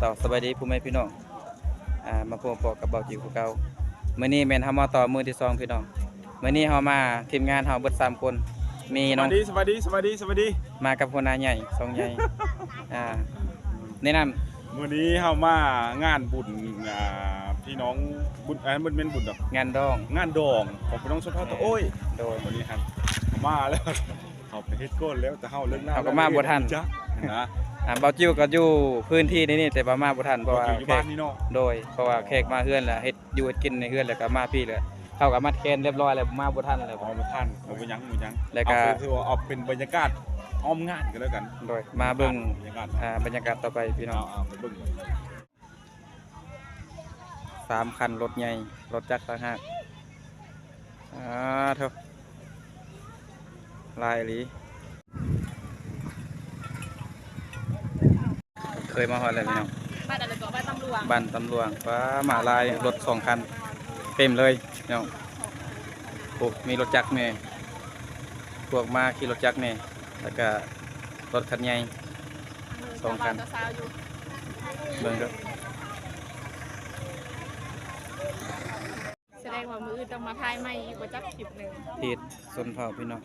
ຕໍ່ ສະບາຍດີພໍ່ແມ່ພີ່ນ້ອງ ອ່າ ມາພົບພໍ້ກັບບ່າວຈິວຄືເກົ່າ. ມື້ນີ້ແມ່ນເຮົາມາຕໍ່ມື້ທີສອງພີ່ນ້ອງ. ມື້ນີ້ເຮົາມາ ທີມງານເຮົາເບິດສາມຄົນ ມີນ້ອງ ສະບາຍດີ ສະບາຍດີ ສະບາຍດີ ສະບາຍດີ ມາກັບຫົວໜ້າໃຫຍ່ ສອງໃຫຍ່ ອ່າ ແນະນຳ. ມື້ນີ້ເຮົາມາງານບຸນ ອ່າ ພີ່ນ້ອງບຸນ ເອີ ບໍ່ແມ່ນບຸນດອກ ງານດອງ ງານດອງຂອງພີ່ນ້ອງຊົນເຜົ່າຕະໂອ້ຍ. ໂດຍ ມື້ນີ້ຫັ້ນເຮົາມາແລ້ວ ເຮົາໄປເຮັດກ່ອນແລ້ວ ແຕ່ເຮົາເລີກລາ ເຮົາກໍມາບໍ່ທັນ ຈັກນະ. ອ່າ ບ່າວຈິວກໍຢູ່ພື້ນທີ່ໃນນີ້ ແຕ່ວ່າມາບໍ່ທັນ ເພາະວ່າ ຢູ່ ຢູ່ ແຂກ ບ້ານນີ້ເນາະ. ໂດຍ ເພາະວ່າແຂກມາເຮືອນແລ້ວ ເຮັດຢູ່ເຮັດກິນໃນເຮືອນ ແລ້ວກໍມາພີ້ແລ້ວ ເຮົາກໍມັດແຂນຮຽບຮ້ອຍແລ້ວ ມາບໍ່ທັນແລ້ວ. ອໍ ບໍ່ທັນ ບໍ່ເປັນຫຍັງ ບໍ່ເປັນຫຍັງ. ແລ້ວກໍ ເອົາ ຖືວ່າເອົາເປັນບັນຍາກາດອ້ອມງານກໍແລ້ວກັນ. ໂດຍ ມາເບິ່ງ ບັນຍາກາດ ອ່າ ບັນຍາກາດຕໍ່ໄປພີ່ນ້ອງ. ເອົາ ເອົາ ໄປເບິ່ງ ສາມຄັນ ລົດໃຫຍ່ ລົດຈັກຕ່າງຫາກ. ອ່າ ໂທ້ ຫຼາຍອີ່ຫຼີ. ເຄີຍມາຮອດແລ້ວພີ່ນ້ອງ ບ້ານອັນໃດເກາະ? ບ້ານຕຳຫຼວງ ບ້ານຕຳຫຼວງ. ປ້າ ມາຫຼາຍ ລົດສອງຄັນເຕັມເລີຍພີ່ນ້ອງ. ໂອ້ ມີລົດຈັກແດ່ ພວກມາຂີ່ລົດຈັກແດ່ ແລ້ວກະລົດຄັນໃຫຍ່ສອງຄັນ. ເບິ່ງເດີ້ ສະແດງວ່າມື້ອື່ນຕ້ອງມາຖ່າຍໃໝ່ອີກ ບໍ່ຈັກຄລິບໜຶ່ງ. ເຂດຊົນເຜົ່າພີ່ນ້ອງ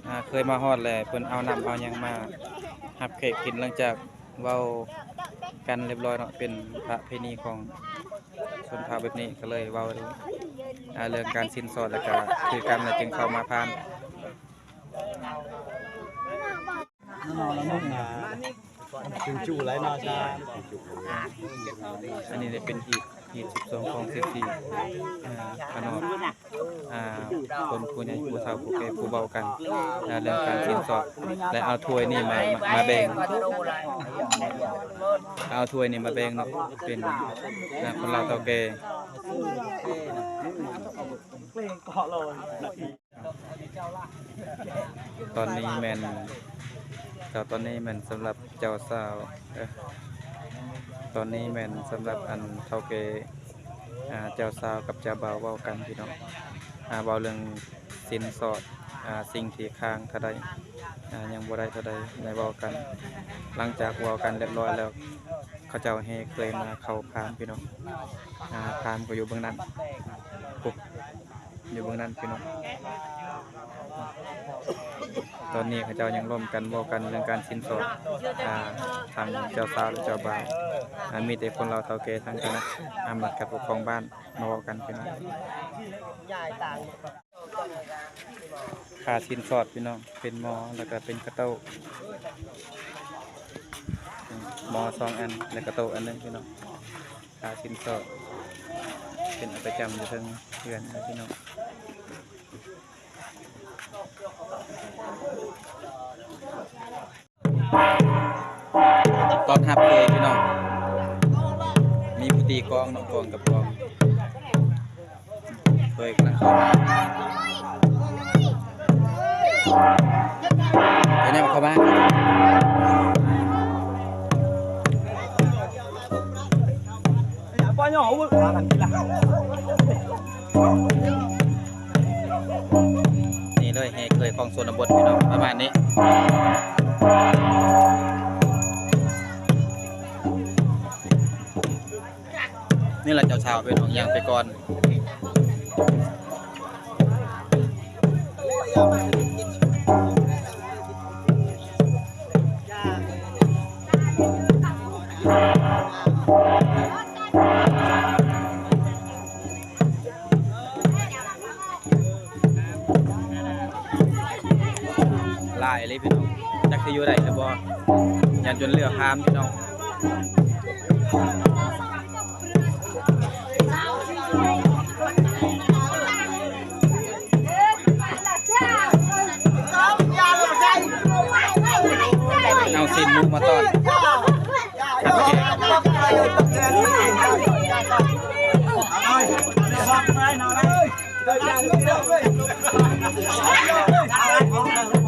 ອ່າ ເຄີຍມາຮອດແລ້ວ ເພິ່ນເອົານ້ຳເອົາຫຍັງມາຮັບແຂກກິນ ຫຼັງຈາກເວົ້າກັນຮຽບຮ້ອຍເນາະ ເປັນປະເພນີຂອງຊົນເຜົ່າແບບນີ້ ກໍເລີຍເວົ້າ ອ່າ ເລື່ອງການສິນສອດ ແລ້ວກໍຖືກັນ ແລ້ວຈຶ່ງເຂົ້າມາຜ່ານ. ເປັນຈຸຫຼາຍເນາະ ອັນນີ້ເປັນຮີດ ຮີດສິບສອງ ຂອງສິບສີ່ ອ່າ ຂະໜອດ ອ່າ ຄົນຜູ້ໃຫຍ່ຜູ້ເຖົ້າຜູ້ແກ່ຜູ້ເວົ້າກັນ ອ່າ ເລື່ອງການສິນສອດ ແລະ ເອົາຖ້ວຍນີ້ມາ ມາແບ່ງ ເອົາຖ້ວຍນີ້ມາແບ່ງເນາະ ເປັນ ອ່າ ຄົນລາວເຖົ້າແກ່. ຕອນນີ້ແມ່ນ ຕອນນີ້ແມ່ນສຳລັບເຈົ້າສາວ ເອີ ຕອນນີ້ແມ່ນສຳລັບອັນເຖົ້າແກ່ ອ່າ ເຈົ້າສາວກັບເຈົ້າບ່າວເວົ້າກັນພີ່ນ້ອງ ອ່າ ເວົ້າເລື່ອງສິນສອດ ອ່າ ສິ່ງທີ່ຄ້າງເທົ່າໃດ ອ່າ ຍັງບໍ່ໄດ້ເທົ່າໃດ ໄດ້ເວົ້າກັນ. ຫຼັງຈາກເວົ້າກັນຮຽບຮ້ອຍແລ້ວ ເຂົາເຈົ້າແຫ່ເຂີຍມາເຂົ້າພານພີ່ນ້ອງ ອ່າ ພານກໍຢູ່ເບື້ອງນັ້ນ ພຸ້ນ ຢູ່ເບື້ອງນັ້ນພີ່ນ້ອງ. ຕອນນີ້ເຂົາເຈົ້າຍັງລົມກັນ ເວົ້າກັນເລື່ອງການສິນສອດ ອ່າ ທາງເຈົ້າສາວ ແລະ ເຈົ້າບ່າວ ອ່າ ມີແຕ່ຄົນລາວເຖົ້າແກ່ທາງຄະນະອຳນາດການປົກຄອງບ້ານມາເວົ້າກັນພີ່ນ້ອງ. ຄ່າສິນສອດພີ່ນ້ອງ ເປັນໝໍ້ ແລ້ວກໍເປັນກະໂຕະ ໝໍ້ສອງອັນ ແລະ ກະໂຕະອັນໜຶ່ງພີ່ນ້ອງ. ຄ່າສິນສອດ ເປັນເອົາໄປຈຳຢູ່ເທິງເຮືອນພີ່ນ້ອງ. ຕ້ອນຮັບເຂີຍພີ່ນ້ອງ ມີຜູ້ຕີກອງເນາະ ກອງກັບກອງ ເຂີຍກຳລັງເຂົ້າມາ ເພິ່ນຍັງເຂົ້າມາ. ນີ້ເລີຍ ແຫ່ເຂີຍຂອງຊົນນະບົດພີ່ນ້ອງ ປະມານນີ້. ນີ້ລະເຈົ້າສາວເປັນຂອງຫຍັງໄປກ່ອນ. ຫຼາຍອີ່ຫຼີພີ່ນ້ອງ ຈັກຊິຢູ່ໄດ້ຫຼືບໍ່ ຢ້ານຈົນເຫຼືອຄາມພີ່ນ້ອງ. ເອົາຊີ້ນໝູມາຕ້ອນ.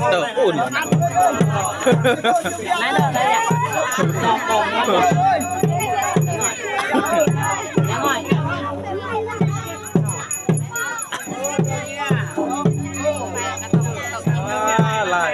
ເຕີບອຸ່ນ ຫຼາຍ.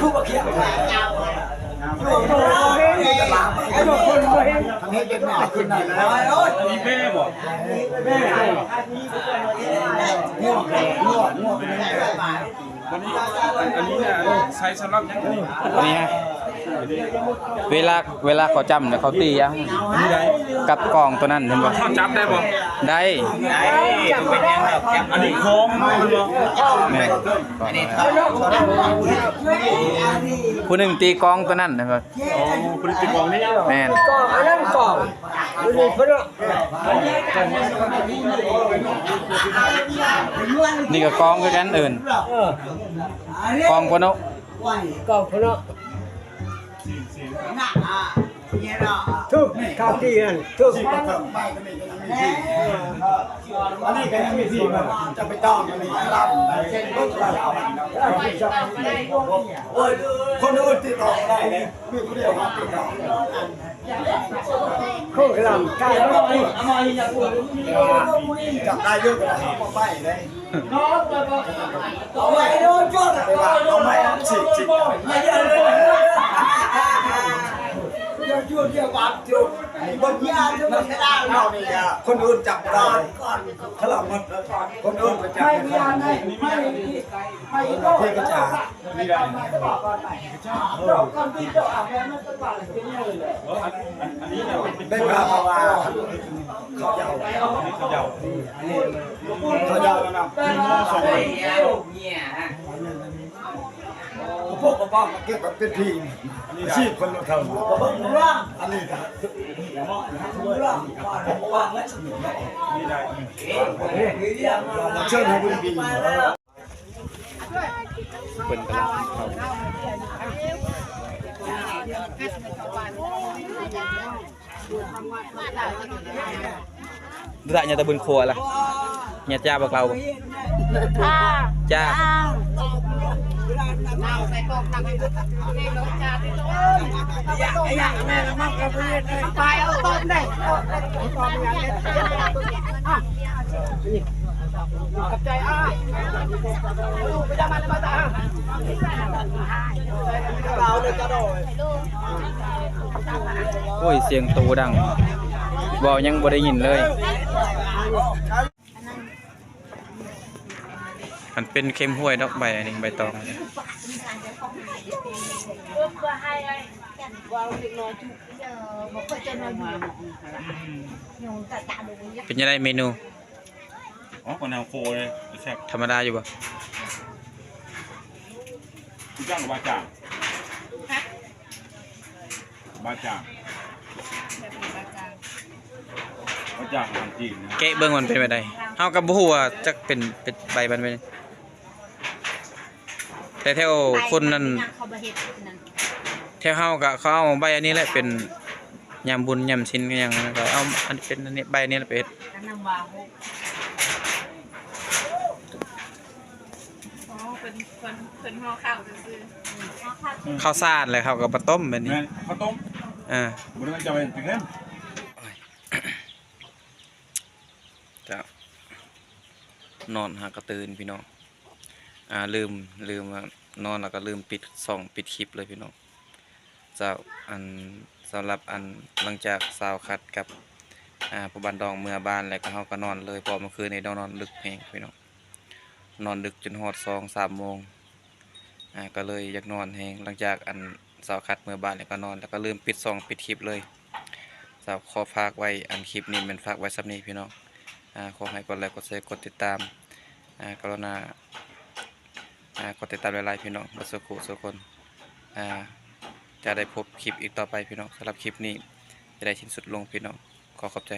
ຄືວ່າຂຽນ ທຳໃຫ້ເປັນໝໍຂຶ້ນໄດ້ແລ້ວ ມີແມ່ບໍ່? ແມ່ ງົວ ງົວ ງົວ ອັນນີ້ ອັນນີ້ນະ ໃຊ້ສຳລັບຫຍັງ? ອັນນີ້ນະ ເວລາ ເວລາເຂົາຈ້ຳນະ ເຂົາຕີຫຍັງ? ອັນນີ້ໄດ້ ກັບກອງໂຕນັ້ນແມ່ນບໍ່? ເຂົາຈັບໄດ້ບໍ່? ໄດ້ ໄດ້ ເປັນຫຍັງດອກ ຈັບ ອັນນີ້ຂອງມັນບໍ່? ແມ່ນ ຜູ້ໜຶ່ງຕີກອງໂຕນັ້ນນະ ອໍ ຜູ້ໜຶ່ງຕີກອງນີ້ ແມ່ນ ກອງ ອັນນັ້ນກອງ ອັນນີ້ເພິ່ນເນາະ ນີ້ກໍກອງຄືກັນ ເອີ້ນ ເອີ ກອງພະໂນ ກອງພະໂນ ຖືກ ຂ້າວຕີນັ້ນຖືກ ອັນນີ້ກໍຍັງມີທີ່ ຈະໄປຕ້ອງອັນນີ້ ຄົນອື່ນຕິດຕໍ່ບໍ່ໄດ້ເດ້ ມີຜູ້ດຽວຕິດຕໍ່ ໂຄກລຳ ຈັບໄດ້ຢູ່ ບໍ່ໄປເດ້ ເອົາໄວ້ໂດນຈົດ ເອົາໄວ້ ຄົນອື່ນຈັບບໍ່ໄດ້ ຄົນອື່ນໄປຈັບໄດ້ ເທກະຈາ ໄດ້ພາມາວ່າ ເຂົາເຈົ້າ ເຂົາເຈົ້າ ເຂົາເຈົ້ານະ ພວກກະປ້ອງເກັບກັນເປັນທີມ ມີສີ່ຄົນເທົ່າ ອັນນີ້ກະ ເຊີນໃຫ້ບຸນບີ ເພິ່ນກຳລັງກິນເຂົ້າ ດະຍາຕະບຸນຄົວລະ ຍາຈ້າບອກເລົ່າ ຈ້າ ຈ້າ. ເອົາໃສ່ກອງທັງໃຫ້ໝົດ ເອົາເດ້ ລົງຈານເດ້ ໄປເອົາຕອນໄດ້ ເອົາຕອນນີ້ ຂອບໃຈອ້າຍ ໄປຈາມາແລ້ວ ມາຕາ ເອົາເລີຍຈ້າ ໂດຍ. ໂອ້ຍ ສຽງໂຕດັງ ເວົ້າຫຍັງບໍ່ໄດ້ຍິນເລີຍ. ມັນເປັນເຂັມຫ້ວຍດອກ ໃບອັນນີ້ ໃບຕອງ. ເປັນຈັ່ງໃດເມນູ? ອໍ ກໍແນວໂຄເລີຍ ແຊບ. ທຳມະດາຢູ່ບໍ່? ຄືຈັ່ງບາຈາງ ບາຈາງ ບາຈາງ ບາຈາງຂອງຈີນນະ. ແກະເບິ່ງມັນເປັນແບບໃດ ເຮົາກໍບໍ່ຮູ້ວ່າຈັກເປັນ ເປັນໃບມັນເປັນ ແຕ່ແຖວຄົນນັ້ນ ເຂົາບໍ່ເຮັດນັ້ນ ແຖວເຮົາກໍເຂົາເອົາໃບອັນນີ້ແຫຼະ ເປັນຍາມບຸນຍາມສິນຫຍັງ ແລ້ວກໍເອົາອັນ ເປັນອັນນີ້ ໃບນີ້ແຫຼະໄປເຮັດ. ອໍ ເພິ່ນ ເພິ່ນ ເພິ່ນຫໍ່ເຂົ້າຊື່ໆ ເຂົ້າສານ ແລ້ວເຂົາກໍມາຕົ້ມແບບນີ້. ແມ່ນ ເຂົ້າຕົ້ມ ເອີ ບໍ່ໄດ້ເຈົ້າເຮັດເປັນ. ເຈົ້າ ນອນຫາກະຕື່ນພີ່ນ້ອງ. ອ່າ ລືມ ລືມວ່ານອນແລ້ວກໍລືມປິດຊ່ອງ ປິດຄລິບເລີຍພີ່ນ້ອງ. ເຈົ້າ ອັນ ສຳລັບອັນ ຫຼັງຈາກສາວຄັດກັບ ອ່າ ພໍ່ບ້ານດອງເມືອບ້ານແລ້ວກໍ ເຮົາກໍນອນເລີຍ ເພາະເມື່ອຄືນນີ້ນອນ ນອນດຶກແຮງພີ່ນ້ອງ ນອນດຶກຈົນຮອດສອງສາມໂມງ ອ່າ ກໍເລີຍຢາກນອນແຮງ. ຫຼັງຈາກອັນສາວຄັດເມືອບ້ານແລ້ວກໍນອນ ແລ້ວກໍລືມປິດຊ່ອງ ປິດຄລິບເລີຍ. ເຈົ້າ ຂໍຝາກໄວ້ ອັນ ຄລິບນີ້ແມ່ນຝາກໄວ້ສ່ຳນີ້ພີ່ນ້ອງ. ອ່າ ຂໍໃຫ້ກົດໄລ ກົດແຊ ກົດຕິດຕາມ ອ່າ ກະລຸນາ ອ່າ ກົດຕິດຕາມຫຼາຍໆ ພີ່ນ້ອງ ເບິດສູ່ຜູ້ສູ່ຄົນ ອ່າ ຈະໄດ້ພົບຄລິບອີກຕໍ່ໄປພີ່ນ້ອງ. ສຳລັບຄລິບນີ້ຈະໄດ້ສິ້ນສຸດລົງພີ່ນ້ອງ ຂໍຂອບໃຈ.